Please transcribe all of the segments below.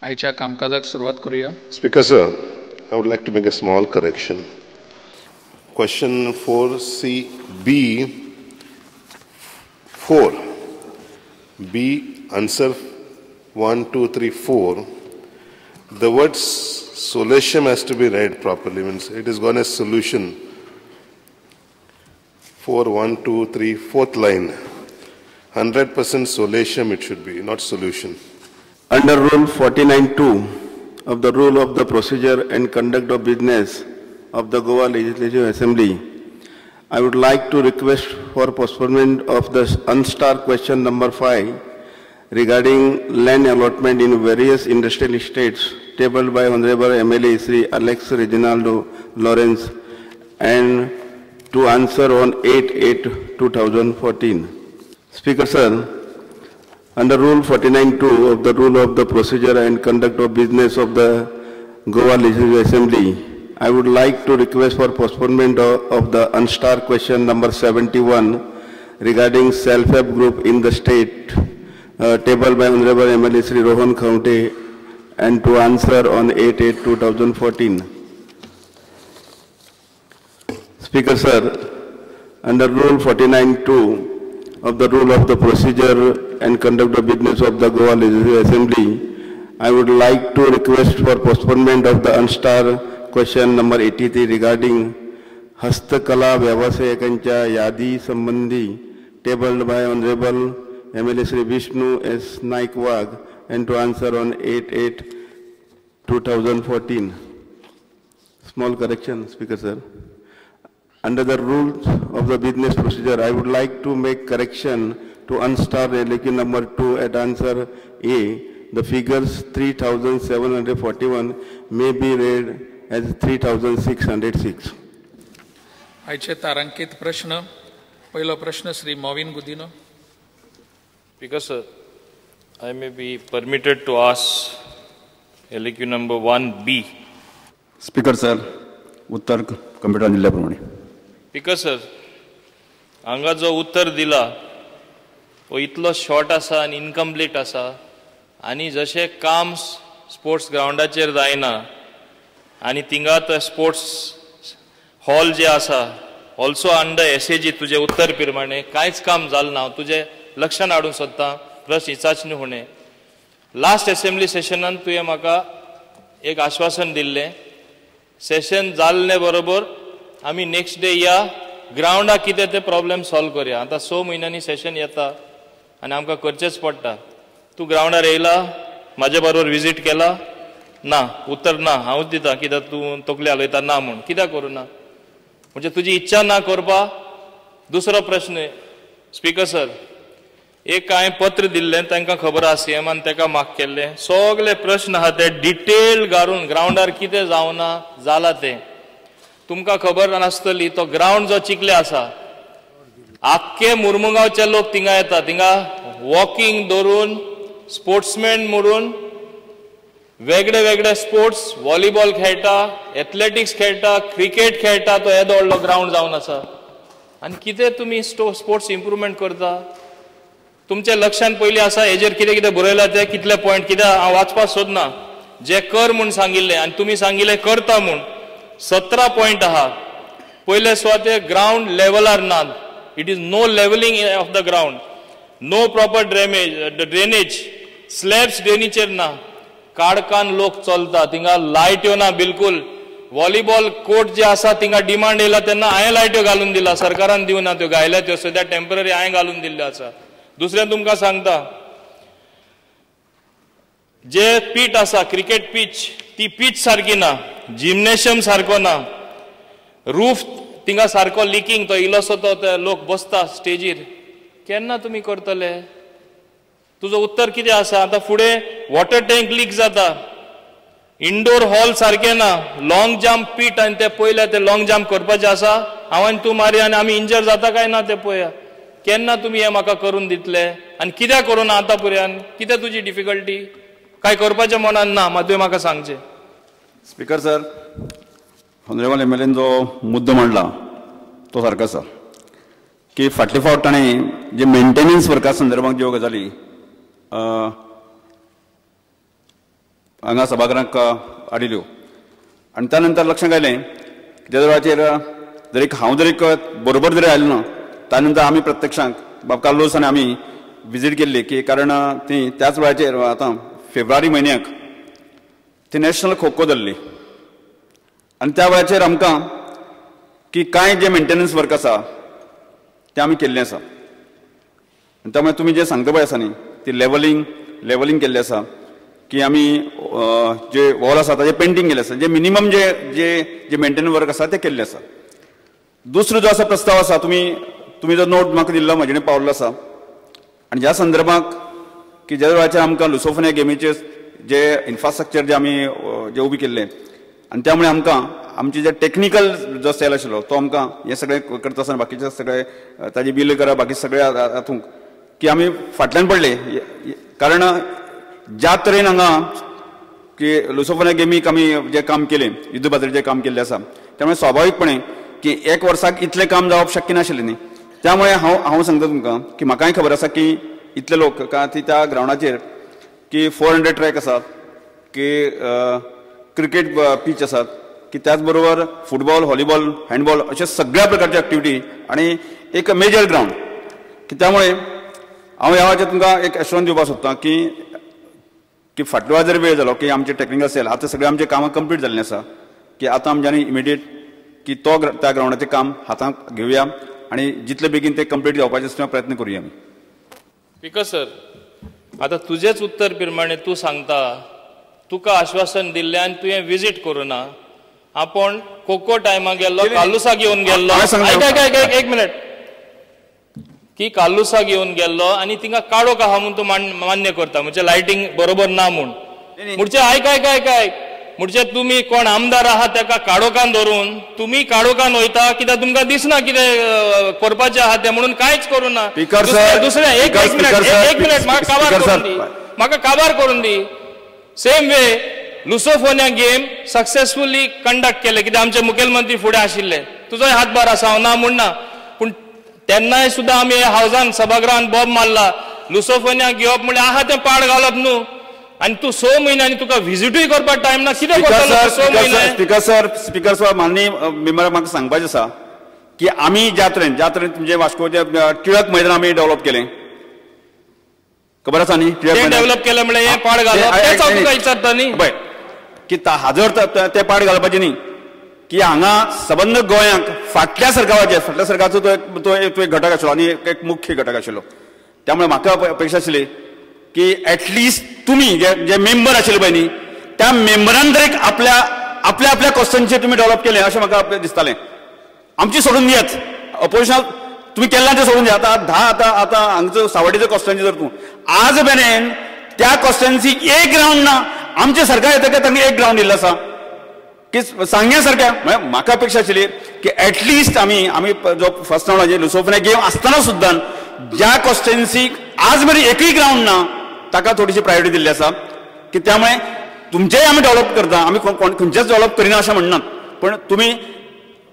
आयच्या कामकाजाक सुरवात करूया. Speaker sir, I would like to make a small correction. Question 4C B 4 B answer 1 2 3 4. The word solatium has to be read properly, means it is gone as solution. 4 1 2 3 fourth line. 100% solatium it should be, not solution. Under Rule 49(2) of the Rule of the Procedure and Conduct of Business of the Goa Legislative Assembly, I would like to request for postponement of the unstarred question number 5 regarding land allotment in various industrial estates tabled by Honorable MLA Sri Alex Reginaldo Lawrence and to answer on 8/8/2014. Speaker sir, under Rule 49(2) of the Rule of the Procedure and Conduct of Business of the Goa Legislative Assembly, I would like to request for postponement of the unstarred question number 71 regarding self-help group in the state, tabled by Honorable MLA Sri Rohan Khaunte and to answer on 8/8/2014. Speaker sir, under Rule 49(2) of the Rule of the Procedure and Conduct of Business of the Goa Legislative Assembly, I would like to request for postponement of the unstarred question number 83 regarding Hastakala Vyavasayakancha Yadi Sambandhi tabled by Honorable MLA Sri Vishnu S. Naik Wag and to answer on 8/8/2014. Small correction, Speaker sir. Under the rules of the business procedure, I would like to make correction to unstarred LAQ number 2 at answer A. The figures 3,741 may be read as 3,606. आयचे तारांकित प्रश्न. पहिलो प्रश्न Shri Mauvin Godinho. Speaker sir, I may be permitted to ask LAQ number 1B. Speaker sir, उत्तर कंप्युटरान दिल्ल्या प्रमाणे. Speaker sir, हांगा जो उत्तर दिला तो इतलो शॉर्ट आसा आनी इनकम्प्लीट आसा आनी जशें काम स्पोर्ट्स ग्रावंडाचेर जायना आनी थिंगा तो स्पोर्ट्स हॉल जे आसा ऑल्सो अंडर एसएजी तुजें उत्तर प्रमाणे कांयच काम जालें ना. हांव तुजें लक्षान हाडूंक सोदतां प्रश्न इचाचणी हुणे. लास्ट एसेंब्ली सेशनान तुवें म्हाका एक आश्वासन दिल्लें, सेशन जाल्ले बरोबर आमी नेक्स्ट डे या ग्रावंडाक कितें ते प्रॉब्लेम सॉल्व करया. आतां 6 म्हयन्यांनी सेशन येता आनी आमकां करचेंच पडटा. तूं ग्रावंडार येयला, म्हाजे बरोबर विजीट केला ना, उत्तर ना हांवूच दिता कित्याक तूं तकली हालयता ना म्हूण. कित्याक करूं ना म्हणजे तुजी इच्छा ना करपा. दुसरो प्रश्न स्पीकर सर, एक हांवें पत्र दिल्लें तांकां खबर आसा, सीएमान ताका माग केल्लें. सगळे प्रश्न आहा ते डिटेल घालून ग्रावंडार कितें जावना जालां तें तुमकां खबर नासतली. तो ग्रावंड जो चिखले आसा, आख्खे मुर्मुगांवचे लोक थिंगा येता, थिंगा वॉकिंग धरून स्पोर्ट्समॅन म्हणून वेगळे वेगळे स्पोर्ट्स, व्हॉलीबॉल खेळटा, एथलेटिक्स खेळटा, क्रिकेट खेळटा. तो येदो व्हडलो ग्रावंड जावन आसा आनी कितें तुमी स्पोर्ट्स इम्प्रुवमेंट करता. तुमच्या लक्षान पयलीं आसा हेजेर कितें कितें बरयलां तें, कितले पॉयंट कित्याक हांव वाचपाक सोदना. जे कर म्हूण सांगिल्लें आनी तुमी सांगिल्लें करता म्हूण 17 पॉयंट आहा. पयले सुवातेर ग्रावंड लेवलार ना, it is no levelling of the ground, no proper drainage, slabs ड्रेनीचेर ना, काडकान लोक चलता, थिंगा लायट्यो ना बिलकुल. व्हॉलीबॉल कोर्ट जे आसा थिंगा डिमांड येयला तेन्ना हांवें लायट्यो घालून दिला, सरकारान दिवना त्यो, घायल्या त्यो सद्या टेम्पररी हांवें घालून दिल्ल्यो आसा. दुसरें तुमकां सांगता, जे पीट आसा क्रिकेट पीच, ती पीच सारकी ना, जिम्नेशियम सारको ना, रूफ थिंगा सारको लिकींग, तो इल्लोसो तो लोक बसता स्टेजीर. केन्ना तुमी करतले? तुजो उत्तर कितें आसा? आतां फुडें वॉटर टँक लीक जाता, इंडोर हॉल सारकें ना, लॉंग जम्प पीट आनी ते पयले ते लॉंग जम्प करपाचें आसा, हांव आनी तूं मारया आनी आमी इंजर जाता काय ना तें पळया. केन्ना तुमी हें म्हाका करून दितले आनी कित्याक करूं ना आतां पर्यंत? कितें तुजी डिफिकल्टी? काय करपाचें मनान ना, मात तुवें म्हाका सांगचें. स्पीकर सर, ऑनरेबल एमएलएन जो मुद्दो मांडला तो सारको आसा की फाटले फावट ताणें जे मेंटेनन्स वर्का संदर्भात ज्यो गजाली हांगा सभाघरांक हाडिल्ल्यो आनी त्या नंतर लक्षांत आयलें त्या वेळाचेर जरी हांव जरी बरोबर जरी आयलो ना त्या नंतर आमी प्रत्यक्षांत बाब कार्लोस आनी आमी विजीट केल्ली की कारण ती त्याच वेळाचेर आतां फेब्रुवारी म्हयन्याक ती नॅशनल खो खो जाल्ली आनी त्या वेळाचेर आमकां की कांय जे मेंटेनन्स वर्क आसा तें आमी केल्लें आसा आनी त्यामुळे तुमी जें सांगता पळय आसा न्ही ती लेवलिंग केल्लें आसा की आमी जे वॉल आसा ताजें पेंटींग केलें आसा, जे मिनिमम जे जे जे मेंटेनन्स वर्क आसा तें केल्लें आसा. दुसरो जो आसा प्रस्ताव आसा तुमी जो नोट म्हाका दिल्लो म्हजे कडेन पावल्लो आसा आनी ह्या संदर्भाक की ज्या वेळाचेर आमकां लुसोफोनिया गेमीचे जे इन्फ्रास्ट्रक्चर जे आमी जे उबी केल्लें आनी त्यामुळे आमकां आमचे जे टेक्निकल जो सेल आशिल्लो तो आमकां हें सगळें करता आसतना बाकीचे सगळे ताजे बिल करा बाकी सगळे हातूंक की आमी फाटल्यान पडले कारण ज्या तरेन हांगा की लुसोफोनिया गेमीक आमी जें काम केलें युद्ध बाजाराचें काम केल्लें आसा त्यामुळे स्वाभावीकपणे की एक वर्साक इतलें काम जावप शक्य नाशिल्लें न्ही. त्यामुळे हांव सांगता तुमकां की म्हाकाय खबर आसा की इतले लोक का ती त्या ग्रावंडाचेर की 400 ट्रॅक आसात की क्रिकेट पीच आसात की त्याच बरोबर फुटबॉल व्हॉलीबॉल हँडबॉल अशे सगळ्या प्रकारचे एक्टिविटी आनी एक मेजर ग्रावंड की त्यामुळे हांव ह्या वेळाचेर तुमकां एक एश्योरन्स दिवपाक सोदतां की की फाटल्या वेळार जर वेळ जालो की आमचे टेक्निकल सेल आतां सगळें आमचें कामां कंप्लीट जाल्लें आसा की आतां आमच्यांनी इमिडिएट की तो त्या ग्रावंडाचें काम हातांत घेवया आनी जितले बेगीन ते कंप्लीट जावपाचें आसता प्रयत्न करुया आमी. स्पीकर सर, आतां तुजेच उत्तर प्रमाणे तूं सांगता तुका आश्वासन दिल्लें आनी तुवें विजीट करूं ना. आपूण कोको टायमाक गेल्लो कार्लुसाक येवन गेल्लो, आयक एक मिनट, की कार्लुसाक येवन गेल्लो आनी थिंगा काडोक आहा म्हूण तूं मान्य करता म्हणजे लायटींग बरोबर ना म्हूण. म्हणजे आयक आयक आयक आयक म्हणजे तुमी कोण आमदार आहा तेका काडोकान धरून तुमी काडोकान वयता कित्याक तुमकां दिसना कितें करपाचें आहा तें म्हणून कांयच करूं ना. दुसरें एक मिनट एक मिनट म्हाका काबार करून दी, म्हाका काबार करून दी. Same way Lusofonia game successfully conduct केले कित्याक आमचे मुखेलमंत्री फुडें आशिल्ले, तुजोय हातभार आसा हांव ना म्हूण ना, पूण तेन्नाय सुद्दां आमी हावजान सभागृहान बॉम्ब मारला. लुसोफोनिया घेवप म्हणल्यार आहा तें पाड घालप न्हू आनी तूं 6 म्हयन्यांनी तुका विजिटूय करपाक टायम ना, कितें करतलो 6 म्हयने? स्पीकर सर, माननीय मेंबराक म्हाका सांगपाचें आसा की आमी ज्या तरेन तुमचें वास्कोचें टिळक मैदान आमी डेव्हलप केलें खबर आसा न्ही, डेव्हलप केलें म्हणल्यार हें पाड घालप तेंच हांव तुका विचारता न्ही. पळय की हाजर तें पाड घालपाचें न्ही की हांगा सबंद गोंयांक फाटल्या सरकाराचेर फाटल्या सरकाराचो तो एक घटक आशिल्लो आनी एक मुख्य घटक आशिल्लो. त्यामुळे म्हाका अपेक्षा आशिल्ली की एटलिस्ट तुमी जे मेंबर आशिल्ले पळय न्ही त्या मेंबरान तरी आपल्या आपल्या आपल्या क्वेश्चनचेर तुमी डेव्हलप केलें अशें म्हाका दिसतालें. आमची सोडून दियात अपोजिशनाक तुमी केल्ला तें सोडून दियात. आतां 10 आतां आतां हांगचो सावड्डेचो क्वेश्चनची जर तूं आज मेरेन त्या क्वेश्चनची एक ग्रावंड ना, आमचें सरकार येतकच तांकां एक ग्रावंड दिल्लो आसा की सांग्या सारक्या. म्हळ्यार म्हाका अपेक्षा आशिल्ली की एटलिस्ट आमी आमी जो फर्स्ट रावंडाचेर लुसोफोनिया गेम आसतना सुद्दां ज्या कॉन्स्टिट्युएन्सीक आज मेरेन एकूय ग्रावंड ना ताका थोडीशी प्रायोरिटी दिल्ली आसा की त्यामुळे तुमचेय आमी डेव्हलप करता, आमी खंयचेच डेव्हलप करिना अशें म्हणनात, पण तुमी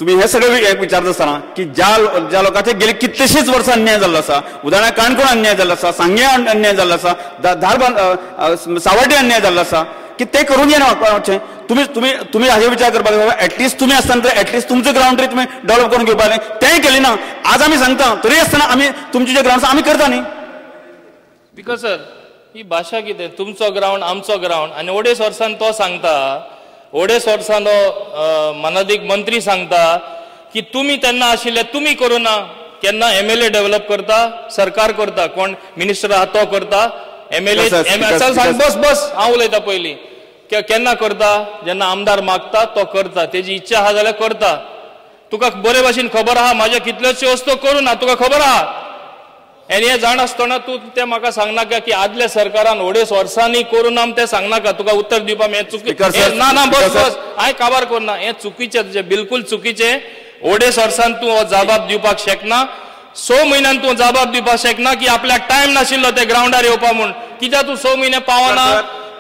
तुमी हे सगळे विचारता आसतना की ज्या ज्या लोकांचे गेले कितलेशेच वर्सां अन्याय जाल्लो आसा, उदाहरणार्थ काणकोण अन्याय जाल्लो आसा, सांग्या अन्याय जाल्लो आसा, धारबांद सावड्डे अन्याय जाल्लो आसा की ते करून येना मातशें तुमी तुमी तुमी हाजेर विचार करपाक जाय. एटलिस्ट तुमी आसतना तर एटलिस्ट तुमचो ग्रावंड तरी तुमी डेव्हलप करून घेवपाक जाय, तेंय केलें ना. आज आमी सांगता तरी आसतना आमी तुमचे जे ग्रावंड आमी करता न्ही. Because sir ही भाशा कितें, तुमचो ग्रावंड आमचो ग्रावंड आनी अडेच वर्सान तो सांगता, अडेच वर्सान तो मानादीक मंत्री सांगता की तुमी तेन्ना आशिल्ले तुमी करूं ना. केन्ना एमएलए डेव्हलप करता, सरकार करता, कोण मिनिस्टर आहा तो करता, एमएलए सांग बस बस हांव उलयता पयलीं. केन्ना करता, जेन्ना आमदार मागता तो करता, तेजी इच्छा आहा जाल्यार करता. तुका बरे भाशेन खबर आहा म्हाज्या कितल्योश्यो वस्तू करूं ना, तुका खबर आहा. आनी हें जाण आसतना तूं तें म्हाका सांगनाका की आदल्या सरकारान अडेच वर्सांनी करूं ना तें सांगनाका. तुका उत्तर दिवपाक हें चुकी ना ना बस बस हांवें काबार करूं ना, हें चुकीचें तुजें, बिलकूल चुकीचें. अडेच वर्सान तूं हो जबाब दिवपाक शकना, 6 म्हयन्यान तूं जबाब दिवपाक शकना की आपल्याक टायम नाशिल्लो ते ग्रावंडार येवपा म्हूण. कित्याक तूं 6 म्हयने पावना,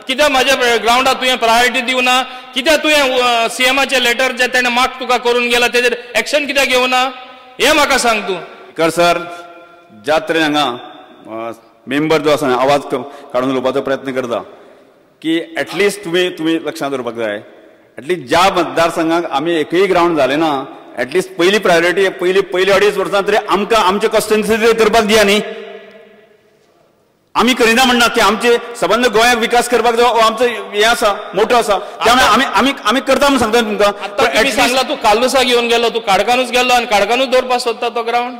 कित्याक म्हाज्या ग्रावंडार तुवें प्रायोरिटी दिवना, कित्याक तुवें सीएमाचें लेटर जें तेणें माग तुका करून गेला तेजेर एक्शन कित्याक घेवना, हें म्हाका सांग तूं. स्पीकर सर, ज्या तरेन हांगा मेंबर जो आसा आवाज काडून उलोवपाचो प्रयत्न करता की एटलिस्ट तुमी तुमी लक्षांत दवरपाक जाय, एटलिस्ट ज्या मतदारसंघाक आमी एकय ग्रावंड जालें ना, एटलिस्ट पयली प्रायोरिटी पयली पयली 2.5 वर्सां तरी आमकां आमचे कॉन्स्टिट्युएन्सी करपाक दिया न्ही. आमी करिना म्हणना की आमचे सबंद गोंयाक विकास करपाक जो आमचो हें आसा, मोटो आसा, त्यामुळे आमी आमी आमी करता म्हणून सांगता तुमकां. आतां सांगला तूं कार्लुसाक येवन गेलो, तूं काडकानूच गेलो आनी काडकानूच दवरपाक सोदता तो ग्रावंड,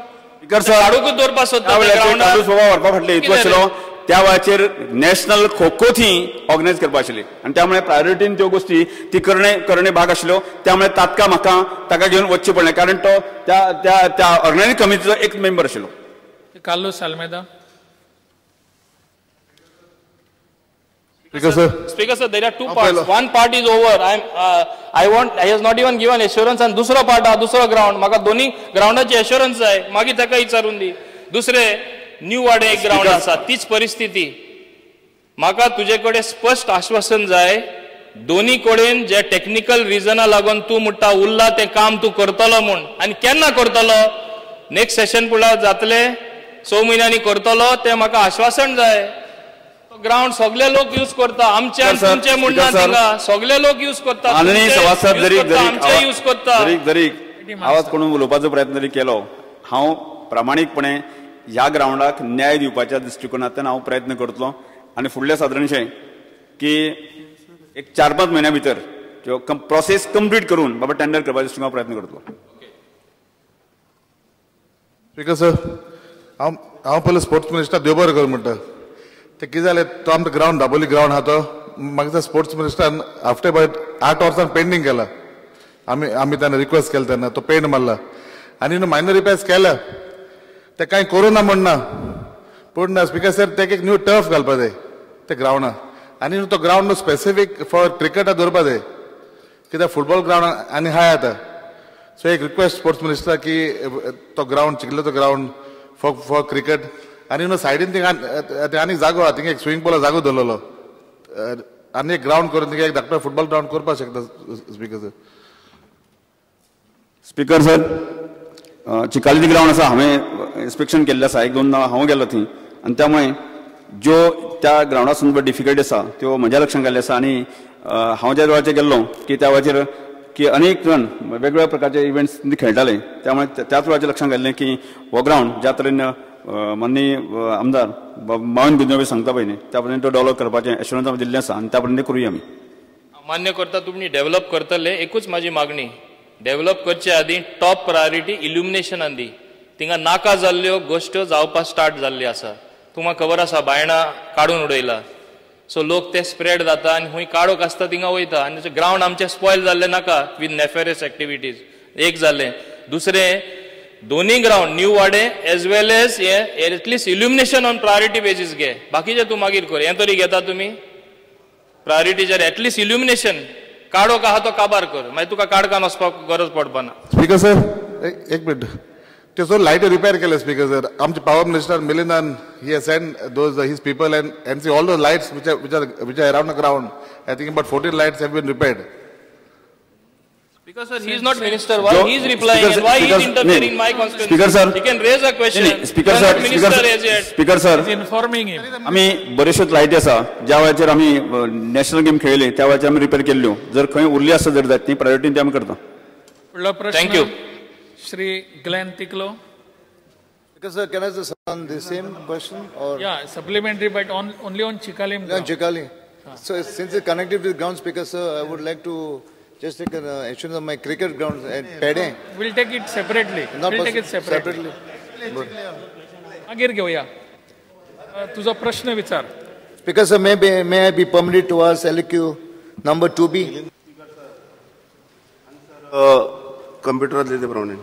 काडूकूच दवरपाक सोदता. कार्लूस बाबा व्हरपा फाटले हेतू आशिल्लो त्या वेळाचेर नॅशनल खो खो थी ऑर्गनायज करपा आशिल्ली आनी त्यामुळे प्रायोरिटीन त्यो गोष्टी ती करणे भाग आशिल्ल्यो. त्यामुळे तात्काळ म्हाका ताका घेवन वचचें पडलें, कारण तो त्या त्या त्या ऑर्गनायझिंग कमिटीचो एक मेंबर आशिल्लो. Carlos Almeida. Speaker sir. Speaker sir, there are two parts. One part is over. I want. I has not even given assurance. And दुसरो part हा दुसरो ground. म्हाका दोन्ही ग्राउंडाची assurance जाय. मागीर ताका विचारून दी. दुसरे न्यू वाडे एक ग्राउंड आसा, तीच परिस्थिती. म्हाका तुजे कडेन स्पश्ट आश्वासन जाय, दोन्ही कडेन जे टेक्निकल रिजना लागून तूं म्हणटा उरला तें काम तूं करतलो म्हूण, आनी केन्ना करतलो? नेक्स्ट सेशन पुढे जातले, 6 म्हयन्यांनी करतलो, तें म्हाका आश्वासन जाय. ग्राउंड सगळे लोक यूज करता, आमचे तुमचे म्हणना थिंगा सगळे लोक यूज करता, आमचे यूज करता. जरी आवाज कोणून उलोवपाचो प्रयत्न जरी केलो, हांव प्रामाणीकपणे ह्या ग्रावंडाक न्याय दिवपाच्या दृश्टिकोनांतल्यान हांव प्रयत्न करतलो आनी फुडले सादारणशें की एक 4-5 म्हयन्या भितर त्यो प्रोसेस कंप्लीट करून बाबा टेंडर करपाच्या दृश्टीन हांव प्रयत्न करतलो. स्पीकर सर, हांव पयलीं स्पोर्ट्स मिनिस्टर देव बरें कर म्हणटा. ते कितें जालें, तो आमचो ग्रावंड दाबोली ग्रावंड आहा तो म्हाका स्पोर्ट्स मिनिस्टरान आफ्टर अबावट 8 वर्सां पेंडींग केला. आमी आमी तेन्ना रिक्वेस्ट केला तेन्ना तो पेंट मारला आनी न्हू मायनर रिपेर्स केल्या, ते कांय करूं ना म्हणना, पूण ना स्पीकर सर तेका एक न्यू टर्फ घालपा जाय ते ग्रावंडा आनी न्हू तो ग्रावंड स्पेसिफीक फॉर क्रिकेटा दवरपा जाय, कित्याक फुटबॉल ग्रावंड आनी हाय आतां. सो एक रिक्वेस्ट स्पोर्ट्स मिनिस्टर की तो ग्रावंड चिखले तो ग्रावंड फॉर क्रिकेट आनी न्हू सायडीन थिंगा आनी जागो आहा, थिंगा एक स्विमींग पुला जागो दवरलेलो आनी एक ग्रावंड करून थिंगा एक धाकटो फुटबॉल ग्रावंड करपाक शकता. Speaker sir. Speaker sir, Chicalim ground आसा, हांवें इन्स्पेक्शन केल्लें आसा, 1-2 हांव गेल्लो थंय आनी त्यामुळे ज्यो त्या ग्रावंडा संदर्भात डिफिकल्टी आसा त्यो म्हज्या लक्षांत आयिल्ल्यो आसा. आनी हांव ज्या वेळाचेर गेल्लो की त्या वेळाचेर की अनेक जाण वेगवेगळ्या प्रकारचे इव्हेंट्स खेळटाले, त्यामुळे त्याच वेळाचेर लक्षांत आयिल्लें की हो ग्रावंड ज्या तरेन माननीय आमदार माविन गुदिन्हो सांगता पळय न्ही त्या पद्दतीन तो डेव्हलप करपाचें एश्योरन्स आमी दिल्लें आसा आनी त्या पद्दतीन करुया आमी. मान्य करता तुमी डेव्हलप करतले, एकूच म्हाजी मागणी, डेव्हलप करचे आदी टॉप प्रायोरिटी इल्युमिनेशनान दी. थिंगा नाका जाल्ल्यो गोश्ट्यो जावपाक स्टार्ट जाल्ल्यो आसा, तुमकां खबर आसा, बायणां काडून उडयला, सो लोक ते स्प्रेड जाता आनी खूंय काडोक आसता थिंगा वयता आनी ग्रावंड आमचें स्पॉयल जाल्लें नाका विथ नेफेरियस एक्टिविटीज. एक जालें. दुसरें, दोन्ही ground new Wade as well as हे at least illumination on priority basis घे, बाकीचे तूं मागीर कर. हें तरी घेता तुमी प्रायोरिटीचेर, एटलिस्ट इल्युमिनेशन काडोक आहा तो काबार कर, मागीर तुका काडकान वचपाक गरज पडपाना. स्पीकर सर एक मिनट, त्यो सो लायटी रिपेर केले स्पीकर सर, आमचे पावर मिनिस्टर मिलिंदान he has send those his people and see all those lights which are around the ground. I think about 14 lights have been repaired. Because sir, he is not minister. Why he is replying and why he is interfering in my constituency? Speaker sir, he can raise a question. Speaker sir, minister as yet. Speaker sir, he is informing him. आमी बरेचशेच लायटी आसा ज्या वेळाचेर आमी national game खेळले त्या वेळाचेर आमी रिपेर केल्ल्यो, जर खंय उरली आसा जर जायत न्ही प्रायोरिटी ती आमी करता. फुडलो प्रश्न. Thank you. Shri Glenn Tiklo. Speaker sir, can I just on the same question or? Yeah, supplementary, but on only on Chicalim. On Chicalim. So since it's connected with ground, Speaker sir, I would like to just take an assurance of my cricket ground at Pede. We'll take it separately. We'll take it separately. मागीर घेवया. तुझो प्रश्न विचार. Speaker sir, may I be permitted to ask LQ number 2B? कंप्युटरांतले ते प्रमाणे.